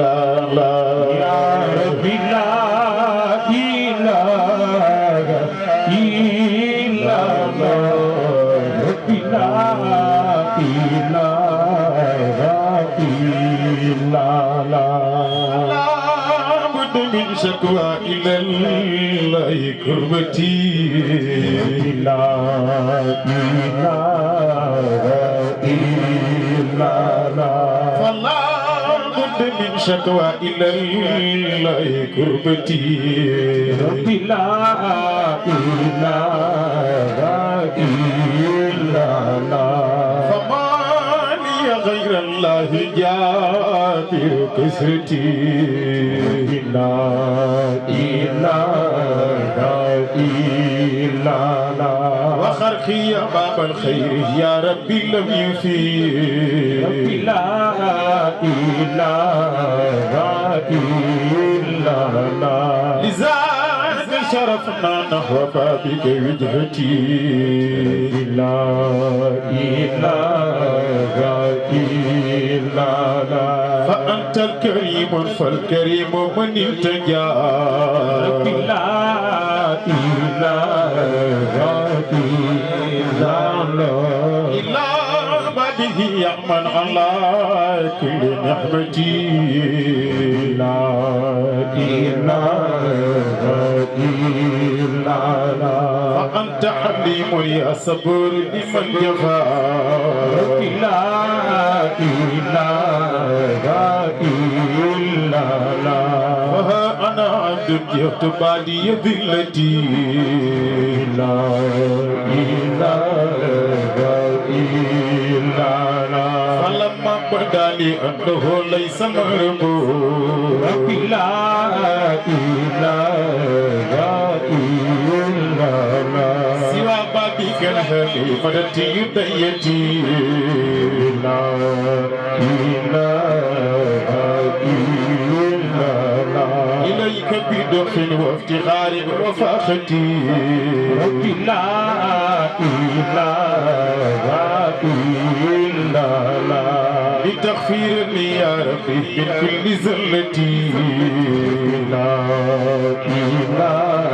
الله يا ربي لا إله إلا الله ربي لا إله إلا الله من شكوى إلى الله كربتي لا إله إلا الله فلا بد من شكوى إلى الله كربتي ربي لا إله إلا الله فما لي غير الله جابر كسرتي لا إله إلا الله وخرقي يا باب الخير يا ربي لم يفيد ربي لا إله إلا الله لذلك شرفنا نحو بابك وجهتي لا إله إلا الله فأنت الكريم فالكريم من التجا لا إله إلا الله إلا به يأمن على كل نعمتي لا إله إلا الله فأنت حليم يا صبور لمن جفا لا إله إلا الله وها أنا عبد جهت بعدي ذلتي لا إله إلا الله فلما بدا لي أنه ليس مربوط لا إله إلا الله سوى بابك الخليفة يديتي لا إله إلا الله إليك بدخ وافتخار وفاختي ربي لا إله إلا الله لتغفر لي يا ربي من كل زلتي لا إله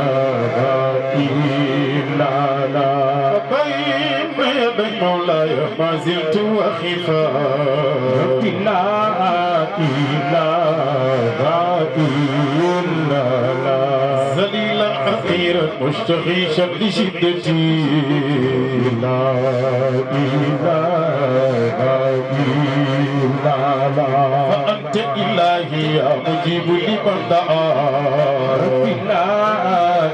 إلا الله بين يدي مولاي ما زلت وخفا ربي لا إله إلا الله ذليلا حقيرا مشتغيشا لشدتي لا إله إلا الله فأنت إلهي يا مجيب لمن دعا ربي لا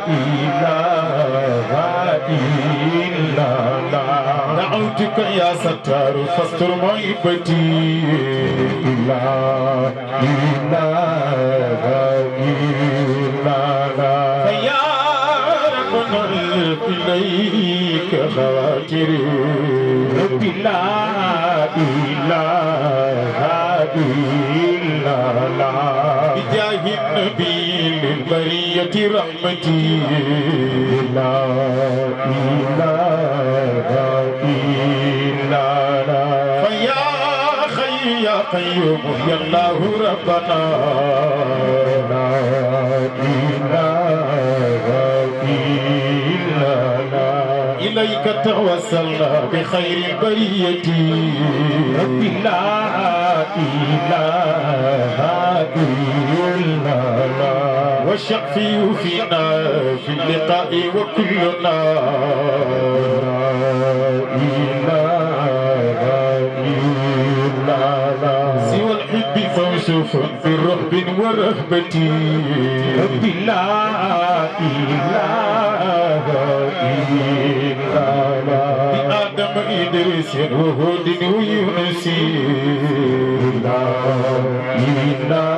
إله إلا الله دعوتك يا ستار فاستر معيبتي لا إله إلا الله فيا ربنا إليك خاطري ربي لا إله إلا الله بجاه النبي للبرية رحمتي لا إله إلا الله فيا خير يا قيوم يا الله ربنا لا إله إلا الله إليك توسلنا بخير البرية ربي لا إله إلا الله والشفيع فينا في اللقاء وكلنا لا إله إلا الله سوى الحب موصوف برهب ورهبة ربي لا إله إلا الله بآدم إدريس وهود ويونس لا إله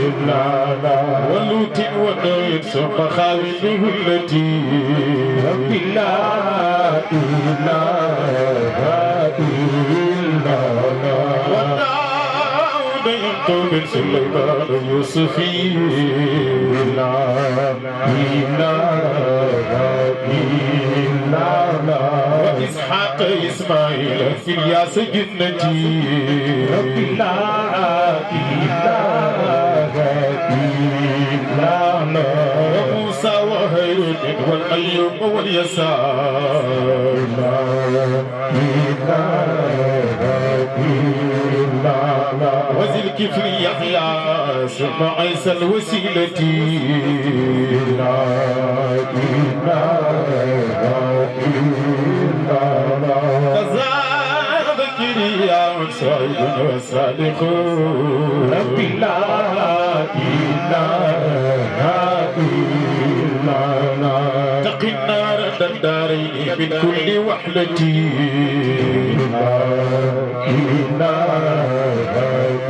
إلا الله ولوط ونوح ثم خالده التي ربي لا إله إلا الله من سليمان يوسفي لا إله إلا الله وإسحاق إسماعيل في الياس جنتي ربي لا والأيوب واليسار لا إله إلا الله وذي الكفر يحيى ثم عيسى الوسيلة لا إله إلا الله يا سعيد وصالحون ربي لا إله إلا الله تقي النار الدارين من كل وحلة لا إله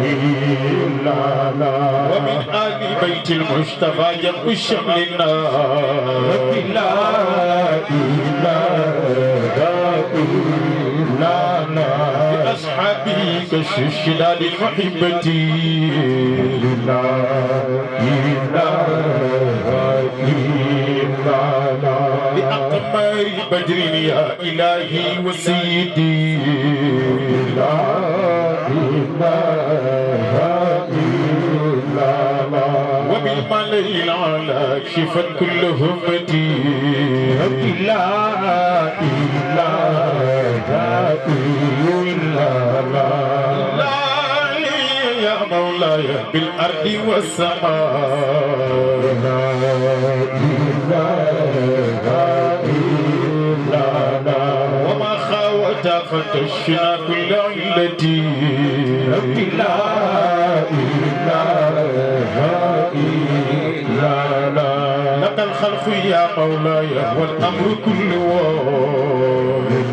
إلا الله ومن آل بيت المصطفى جمع الشمل النار ربي لا إله إلا الله أصحابي كالشداد المحبة لا إله إلا الله بأقمار بدر يا إلهي وسيدي لا إله إلا الله وبالملئ الأعلى شفت كل همتي لا إله إلا الله لا يا مولاي بالأرض والسماء لا إله إلا الله وما خاوت فتشنا كل علتي ربي لا إله إلا الله لك الخلق يا مولاي والأمر كله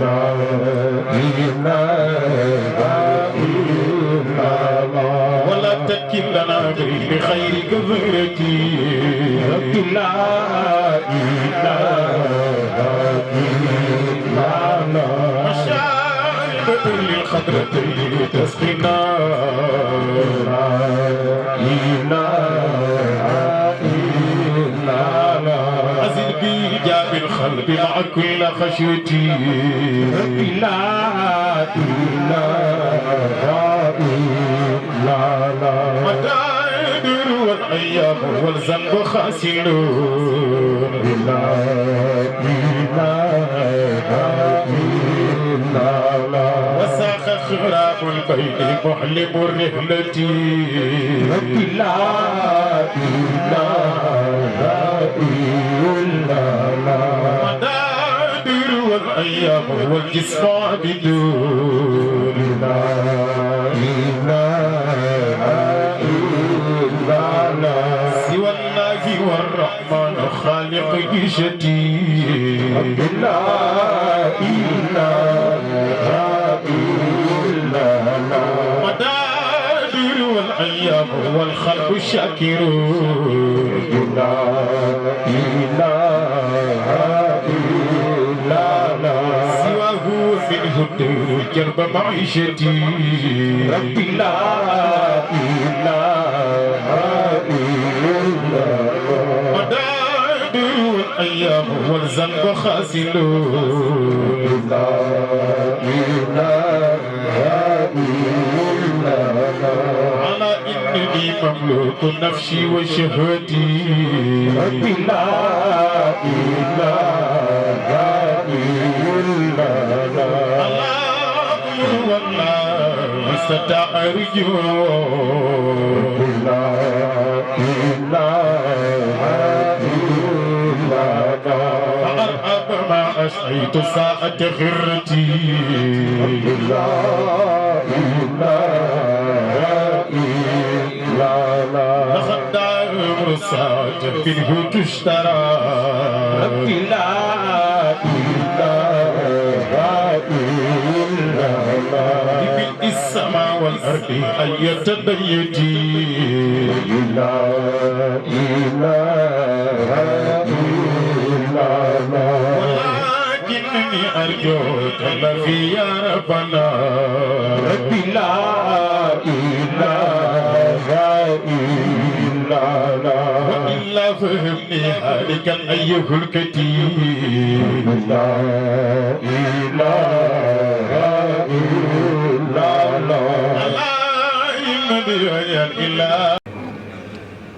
لا إله إلا الله ولا تكلنا بخير كثرتي ربي لا إله إلا الله مشاعر للخضرتين تسقينا لا إله إلا الله أزل بإيجاب القلب مع كل خشيتي ربي لا إله إلا الله مدائر والأيام والذنب خاسلون لا إله إلا الله وساق خراب البيت محلم الرحلة ربي لا إله إلا الله مدائر والأيام والجسم عبدون لا إله إلا الله سوى الله والرحمن خالق جيشتي لا إله إلا الله مدائر والأيام والخلق شاكرون لا إله إلا الله سواه منه الدور جرب معيشتي ربي لا إله إلا الله مدائر والأيام والذنب خاسلون لا إله إلا الله على إنني مملوك نفسي وشهوتي ربي لا إله إلا الله والله ستأرجو لا إله إلا الله فأرأب ما أشعيت ساعة خرتي لا إله إلا الله لقد دار ساعة منه تشترى ربي لا إله إلا الله بملء السماء والأرض أية بيتي لا إله إلا الله ولكنني أرجوك الذي يا ربنا ربي لا إله إلا الله وإلا فهمني هالكا أيها الكتيب لا إله إلا الله لا إله إلا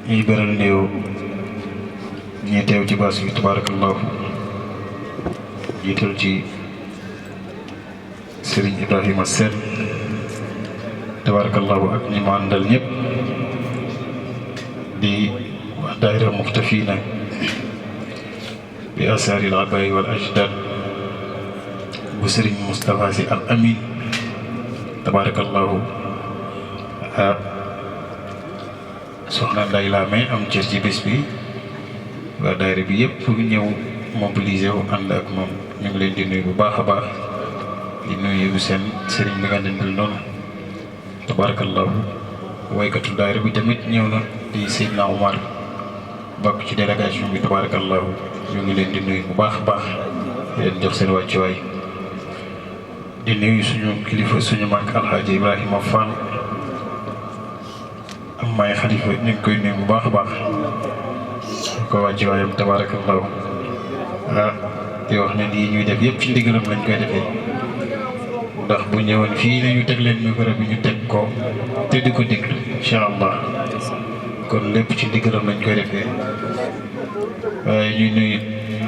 ñuy beral néew ñi teew ci baas bi tabarakallahu jiital ci Serigne Ibrahima Sène tabarakallahu ak ñi ma àndal ñëpp di wax daayira muxtafina bi asaari al abaay wal ajdad bu Serigne Moustapha Sy Al Amin tabarakallahu soxna Nday Lamé am cër ci bés bi waa daayira bi yëpp ñëw mobilisé wu ànd ak moom ñu ngi leen di nuyu bu baax a baax di nuyu seen sëriñ bi nga dendal noonu tabarakallahu waykatu daayira bi tamit ñëw na di Seydina Omar bokk ci délégation bi tabarakallahu ñu ngi leen di nuyu bu baax a baax di leen jox seen wàccuwaay di nuyu suñu kilifa suñu mag Alxaaji Ibrahima Fall am may xalifa ñu ngi koy nuyu bu baax a baax ko wàccuwaayam tabarakallahu di wax ne lii ñuy def yëpp ci ndigalam lañ koy defee ndax bu ñëwoon fii nañu teg leen micro bi ñu teg ko te di ko déglu incha allah kon lépp ci ndigalam lañ koy defee waaye ñuy nuyu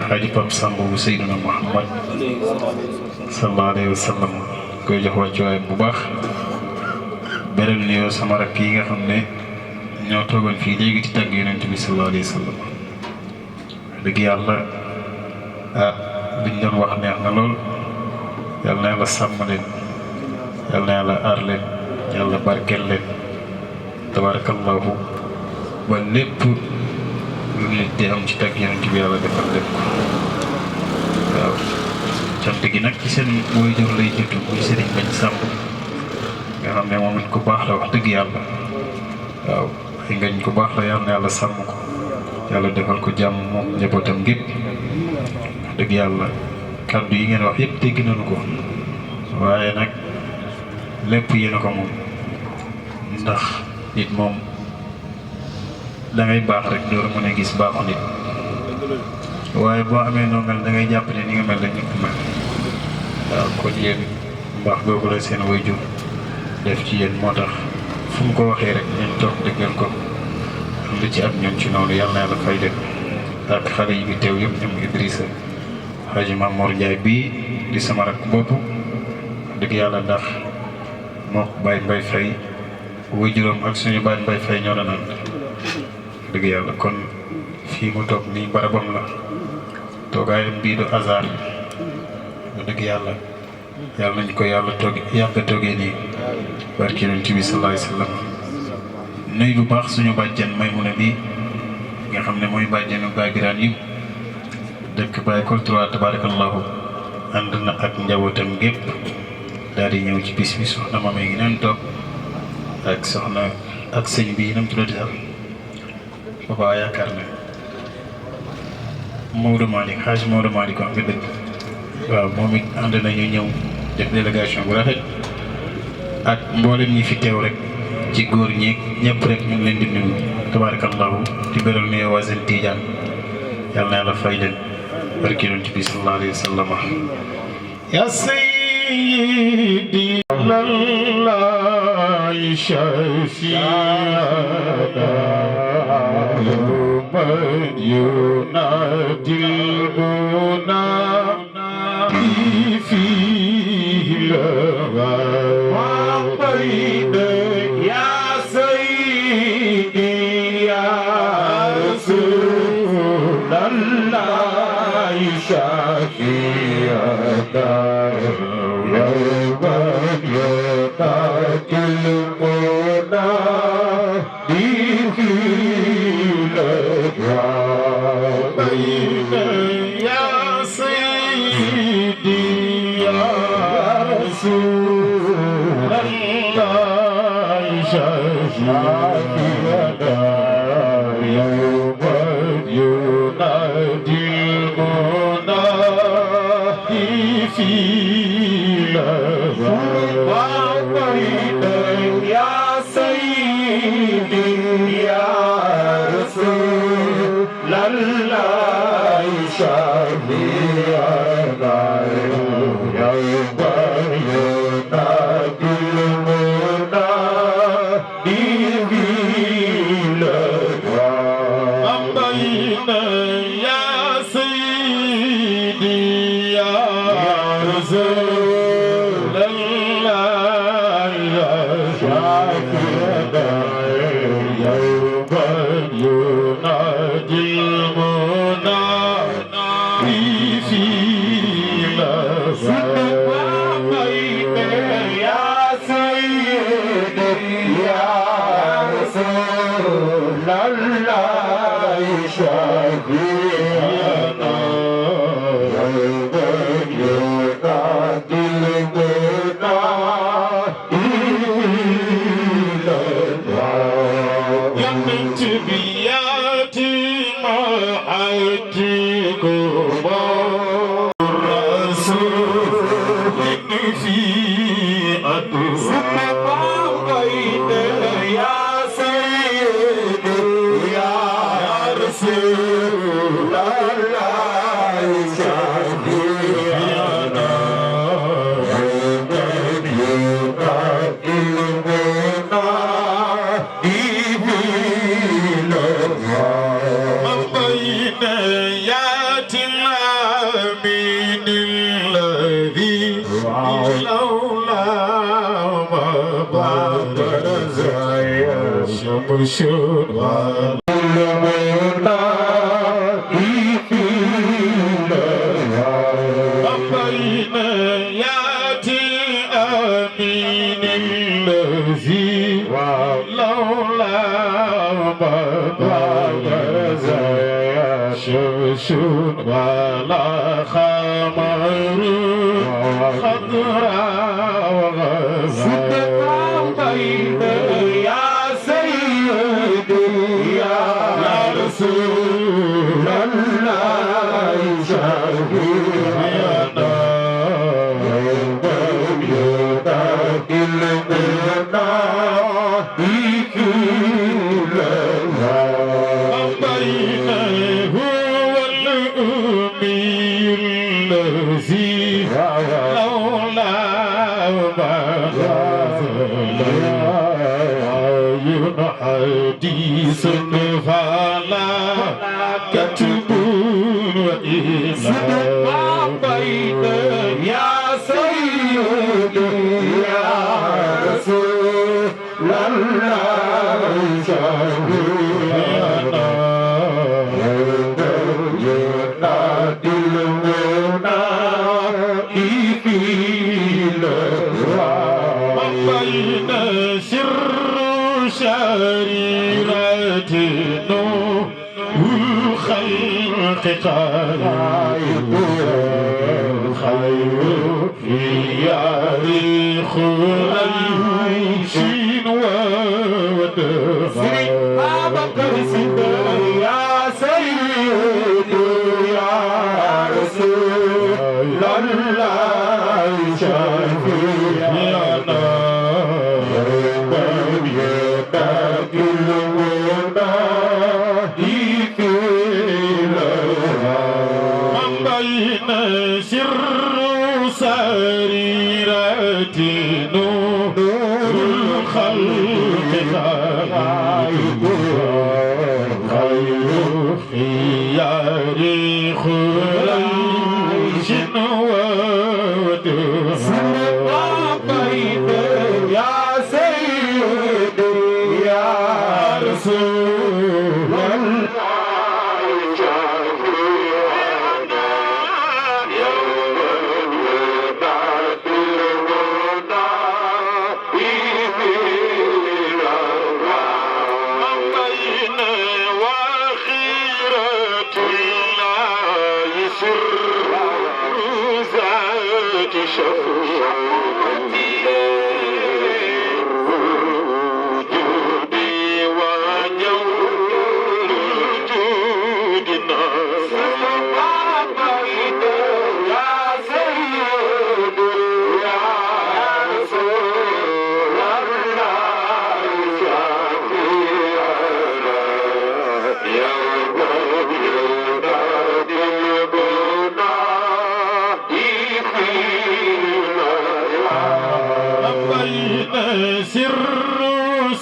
Xaaji Pap Samb bu Seydina Muhammad sallallahu alayhi wa sallam koy jox wàccuwaayam bu baax beral nuyoo sama rakk yi nga xam ne ñoo toogoon fii léegi ci tàgg yonent bi sallallahu alayhi wa sallam dëgg yàlla liñ doon wax neex na lool yàlla na yàlla sàmm leen yàlla na yàlla aar leen yàlla barkeel leen tabarakallahu ba lépp lu nit di am ci tàgg yonent bi yàlla defal leen ko waaw cant gi nag ci seen waajur lay jiitu muy Sëriñ Bañ Sàmb nga xam ne moom it ku baax la wax dëgg yàlla waaw ay ngañ ku baax la yàlla na yàlla sàmm ko yàlla defal ko jàmm moom njabootam gépp wax dëgg yàlla kàddu yi ngeen wax yëpp dégg nañu ko waaye nag lépp yéen a ko moom ndax nit moom da ngay baax rek door mën a gis baaxu nit waaye boo amee noo mel da ngay jàpp ne ni nga mel la ñëpp mel waaw kon yéen mbaax googu la seen waajur def ci yéen moo tax fu mu ko waxee rek ñun toog déggal ko lu ci am ñoom ci noonu yàlla na yàlla fay leen ak xale yi bi teew yëpp ñoom Idrissa Haji Mamour Ndiaye bii di sama rakk bopp dëgg yàlla ndax moo Baye Mbaye Faye waajuram ak suñu Baye Mbaye Faye ñoo doon ànd dëgg yàlla kon fii mu toog nii barabam la toogaayam bii du hasard dëgg yàlla yàlla nañu ko yàlla toog yàgg a toogee nii barki Yonent bi sallallahu alayhi wa sallam nuyu bu baax suñu bàjjen Maymuna bi nga xam ne mooy bàjjenu Baay Biraan yi dëkk Baay Kol 3 tabarakallahu ànd na ak njabootam gépp daal di ñëw ci bis bi soxna ma ngi neen toog ak soxna ak sëñ bi nam tuddati sax papa yaakaar na Maodo Malick Hadj Maodo Malick wax nga dëgg waaw moom it ànd nañu ñëw def délégation bu rafet ak mboolem ñi fi teew rek ci góor ñi ñëpp rek ñu ngi leen di nuyu tabarakallahu ci beral nuyoo waa seen Tijaan yàlla na yàlla fay leen barki Yonent bi sallallahu alayhi wa sallam ya sayyidi lillahi shafi'ana man yunadil guna fi la ولا خمر خضراء وغزال بين يا سيدي يا رسول الله شهيدنا ويدك المنى بك حديث فلا كتب وإلا بين يا سيدي يا رسول الله شهيدنا ينادي المنادي في بين سر شريرة نور الخلق قائد الخير في ياريخ ريش ودفع بكر يا سيدي يا رسول الله شفيعنا سر سريرة نور الخلق غائب خير خيار قريش ودفع بين يا سيدي يا رسول الله سر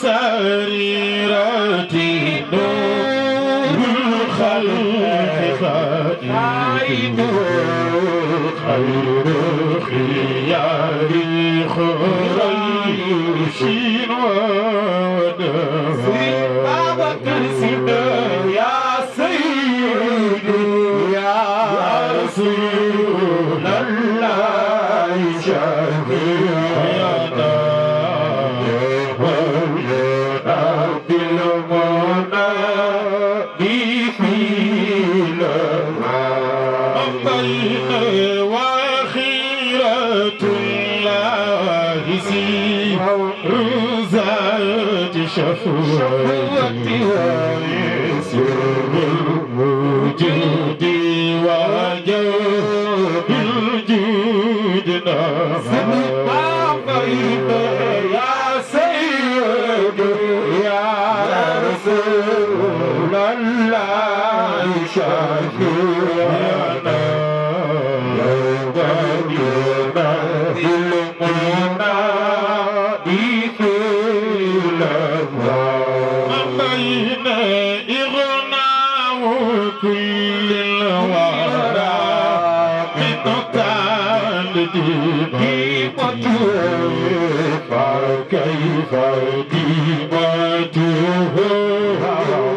سريرة نور الخلق خائد خير خيار قريش بابا كرسينا يا سيدي يا رسول الله شفيعنا رب المنى بين وخيرة الله رزات شفوتها سر الوجود وجود الجود بين يا سيد يا رسول الله شفيعنا كل الورى من ديمته فكيف ديمته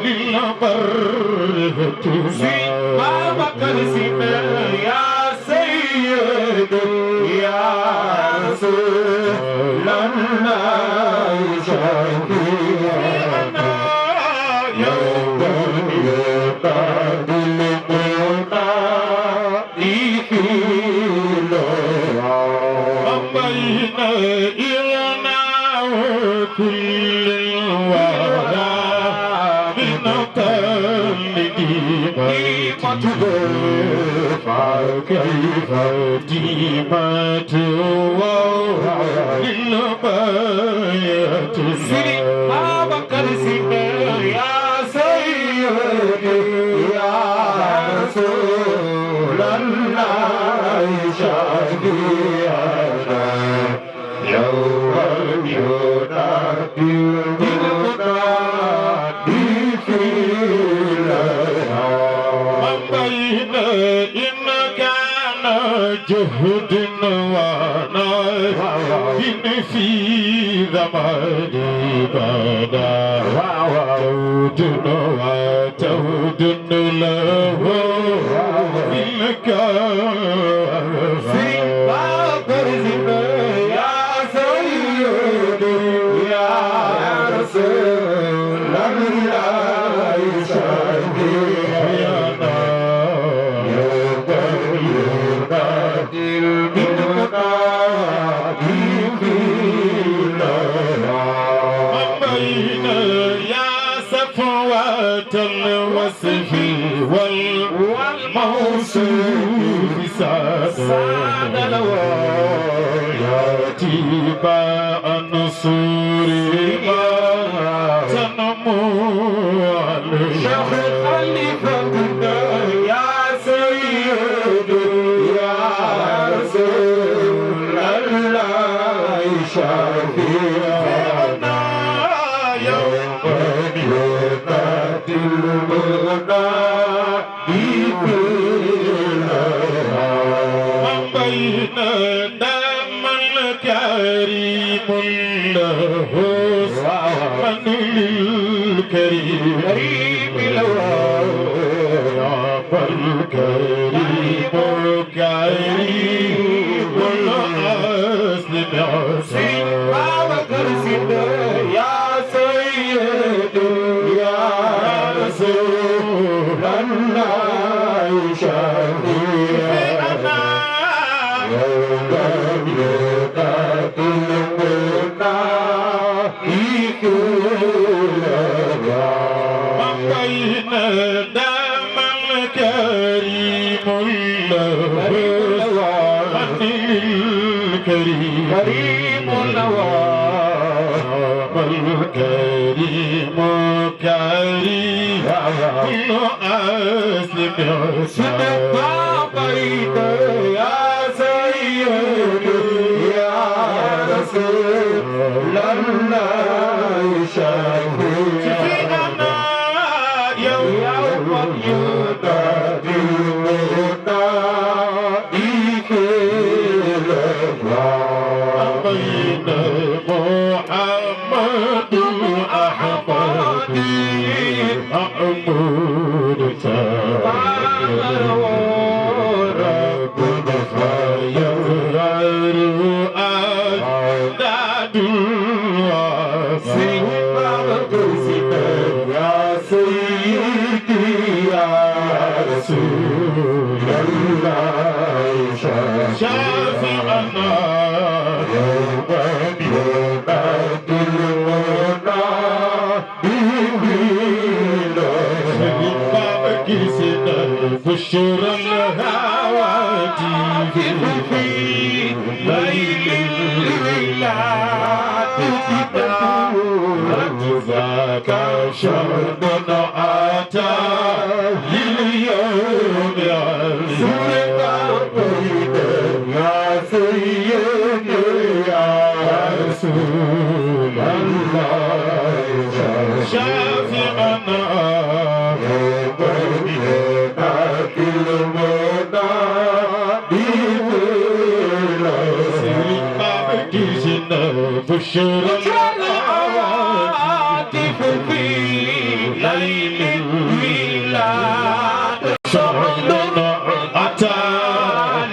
للبر بابا كرسينا يا سيد يا رسول الله شفيعنا يوم بين إلنا وكل الورى من ديمته فكيف ديمته للبيت بابا كرسينا يا سيدي يا رسول الله شفيعنا يوم ينادي المنادي في الأنهار بين إن كان جهد ونار في زماني بدا تود وتود له إنك يا سيدي يا رسول الله شفيعنا يوم ينادي المنادي في الأنهار بين يا صفوة الوصف والموصوف سعد ياتي باء النصور ما تنمو شيخ خليفتنا يا سيدي يا رسول الله شفيعنا يوم ينادي المنادي في الأنهار بين دم الكريم له من للكريم الوهاب الكريم الكريم الأصل بعصام بابا كرسينا يا سيدي يا رسول الله شفيعنا يوم ينادي المنادي في الأنهار بين دم الكريم له الكريم النواب الكريم كريم أسلم صدق بين يا سيدي يا رسول الله شفيعنا يوم ينادي المنادي في الأنهار بين محمد بشر الهواتف في ليل الولادة ذاك شهر أتى لليوم يا سيدي يا رسول الله شافعنا بشر العواطف في ليل الولاد شهرنا أتى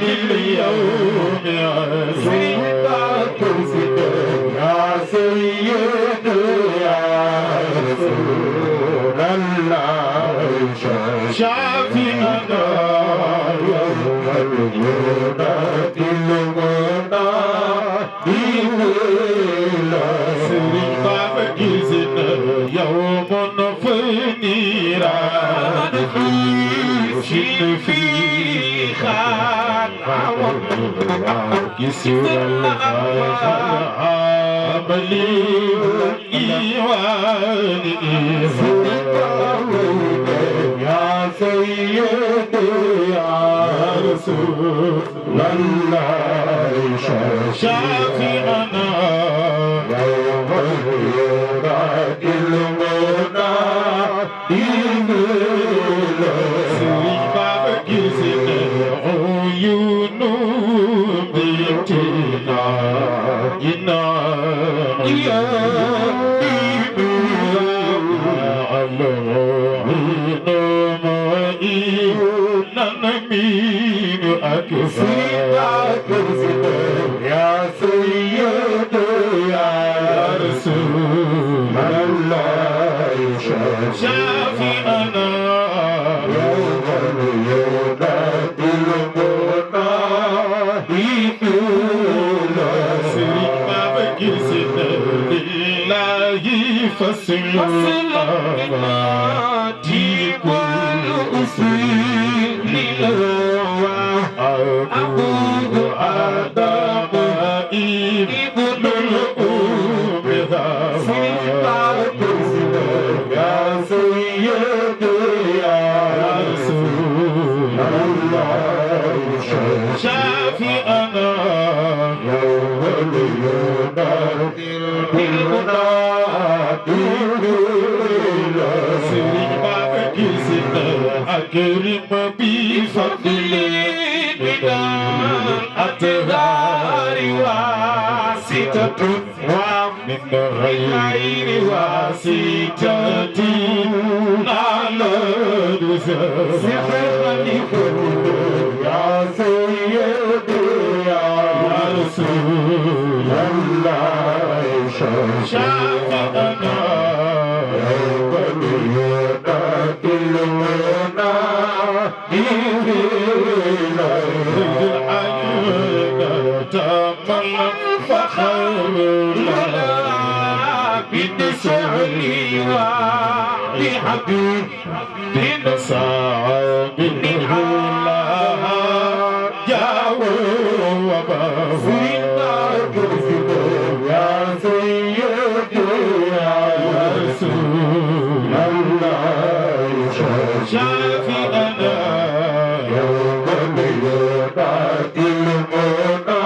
لليوم يا سيدي يا سيد يا رسول الله شافعنا يوم الولاد يوم في نيران في خان يسير العملي إيواني يا سيدي يا رسول الله شافعنا يوم الولاد المنى عيون بيتنا إنا يا على عين نمين أكثر يا سيد يا رسول الله شافعنا يوم الولاد المنى سري ما بكسنا لله فسلنا كل أصيل لله أبوه آدم ابن الأم يا سيد يا رسول الله شافعنا يوم الولاد أكرم بفضل من الأطهار واسطة ومن غير واسطة على يا سيدي يا رسول الله شافعنا يوم الولاد المنى تملك فخر لنا بالنسعي وبحبيب بالنسعى بالهلا جاو وبهو يا سيدي يا رسول الله شافعنا يوم الولاد المنى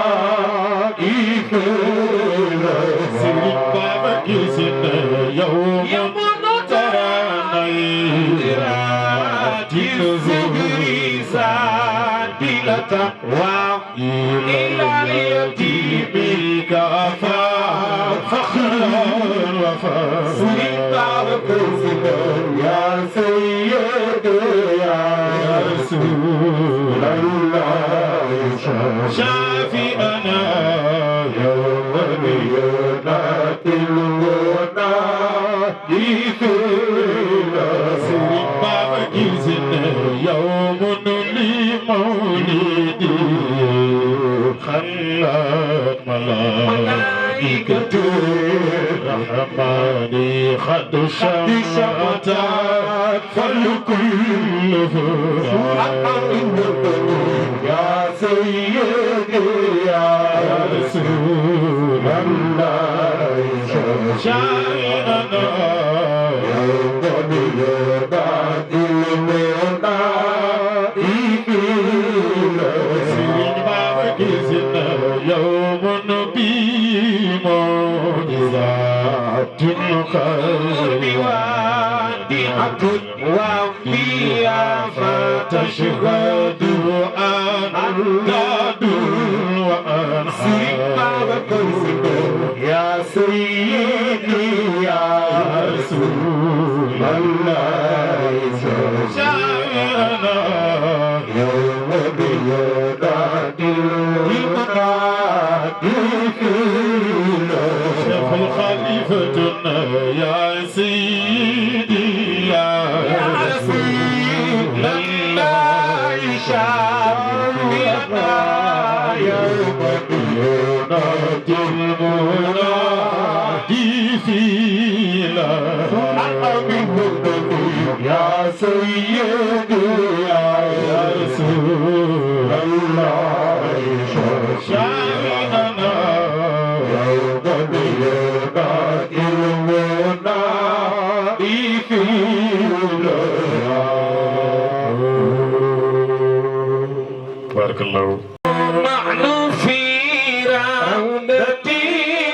يوم تراني سادلة وإلى اليتيم كفى فخرا وفخرا يا سيدي يا رسول الله شافعنا يوم الولاد المنى يوم لمولدي خلت ملائكة ملائكة الرحمن قد شمتت فالكل فرحان يا سيدي يا رسول الله شاعرنا يوم يبعد المنادي سيدنا بكزنا يوم بمعجزات الخير وادعة وفيها فتشهد أنداد وأنهار يا سيدي يا رسول الله شاعرنا يوم بيدات المنادي شيخ الخليفة يا سيدي يا رسول الله شاعرنا يوم بيدات المنادي فينا يا سيدي يا رسول الله شاعرنا يوم بيدات المنادي فينا بارك الله نحن في روضة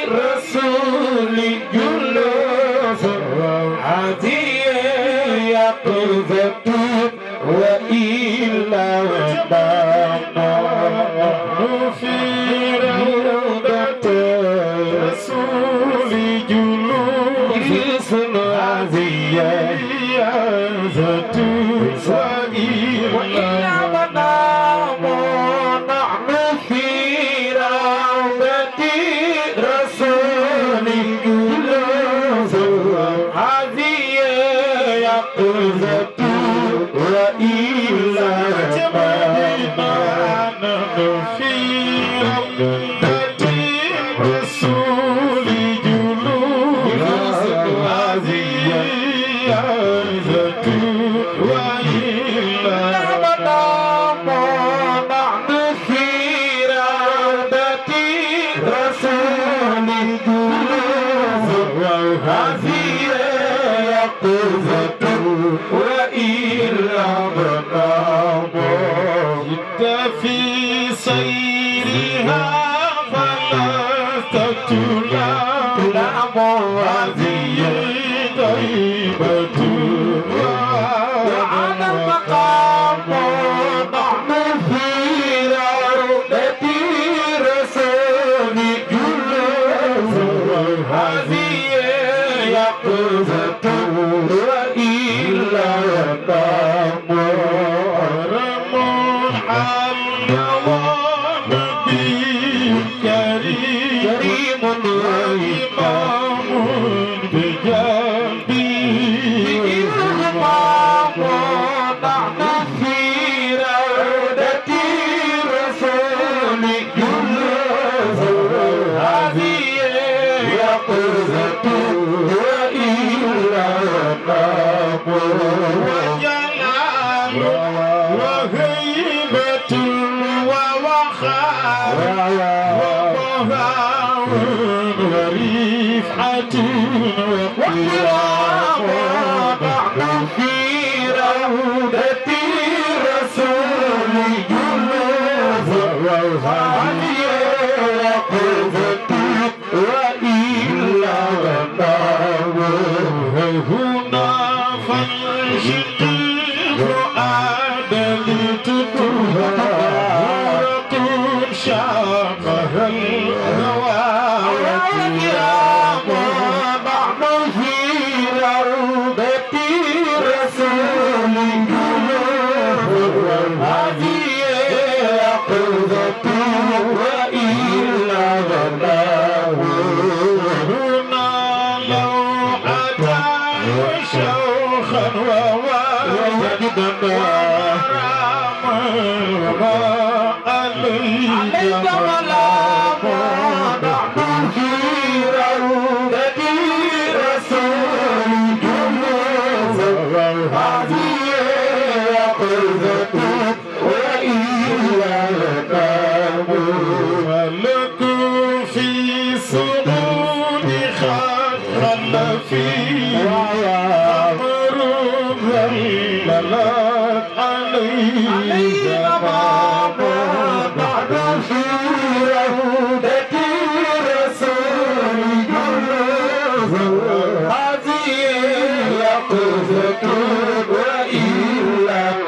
رسول جلوس هذه يقظة وإلا نحن في روضة رسول جلوس هذه يقظة وإلا في سيرها فلست تلام هذه طيبة وعلى المقام نحن في روضة رسول جلوس هذه يقظة وإلا يقام عليك ولا نحن صلت عليه غمام بعد في رودة رسول هذه يقظة وإلا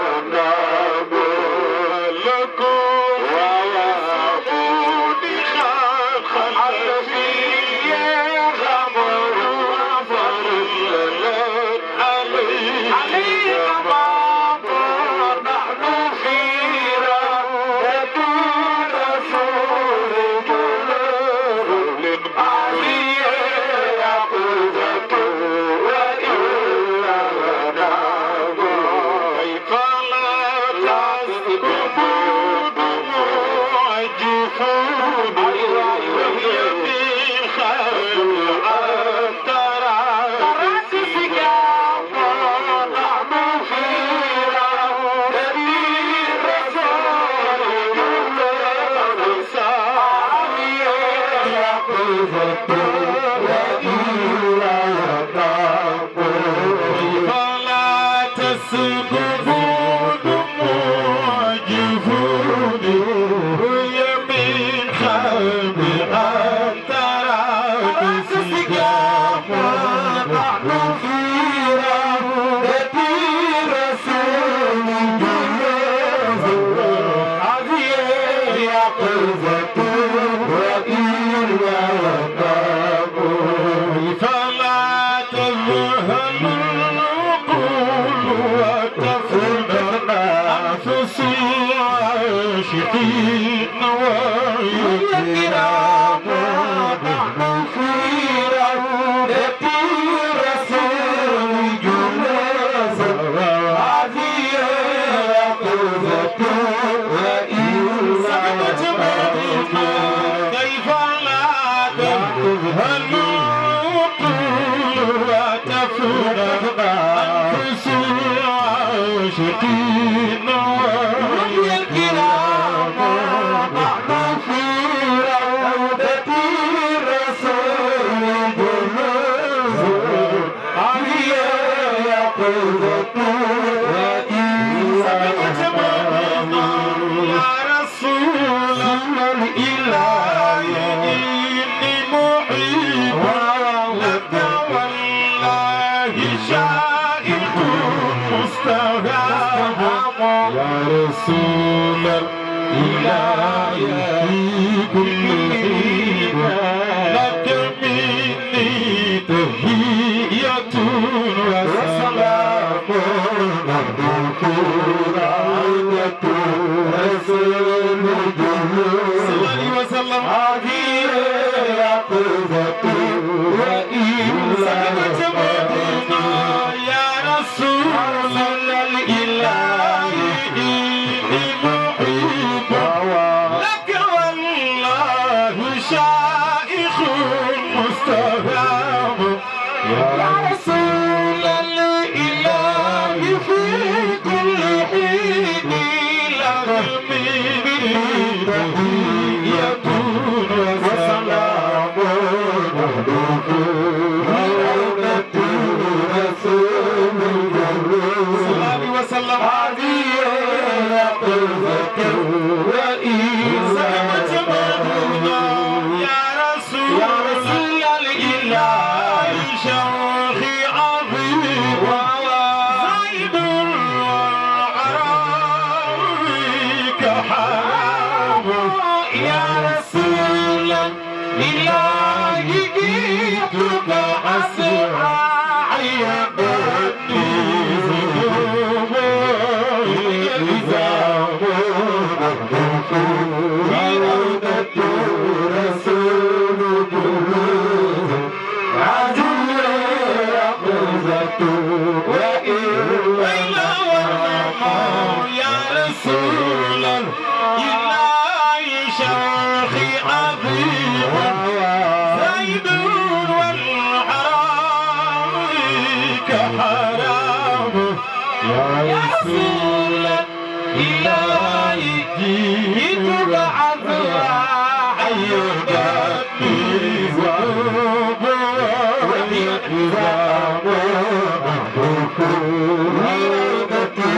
Thank you.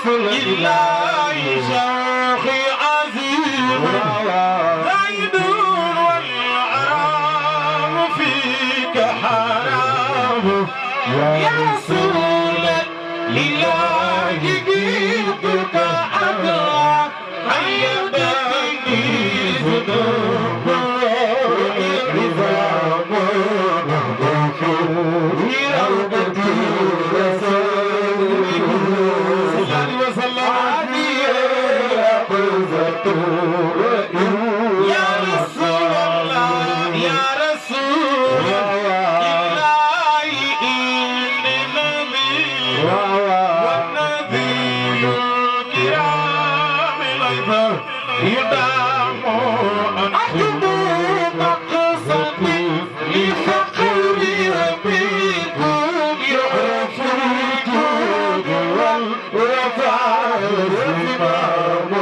إله شوقي عزيز زيد والعرام فيك حرام يا رسول الإله جئتك أدرى أن يبني ذنوب العظام بروضة يا رسول الله يا رسول الله إني نذير والنذير الكرام الأيضا يدام أنتم مقصدي لفقري بكم يعفوك والرفع الزمام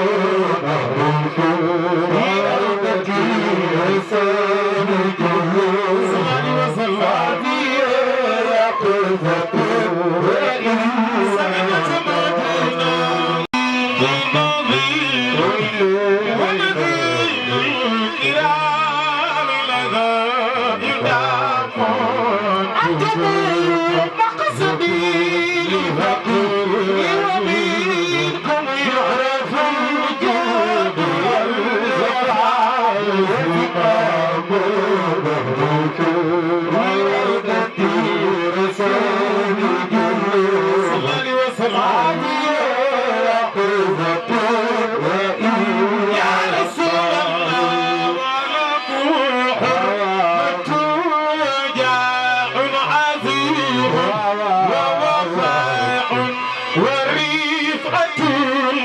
وريفة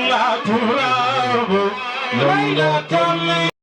لا تراب ليلة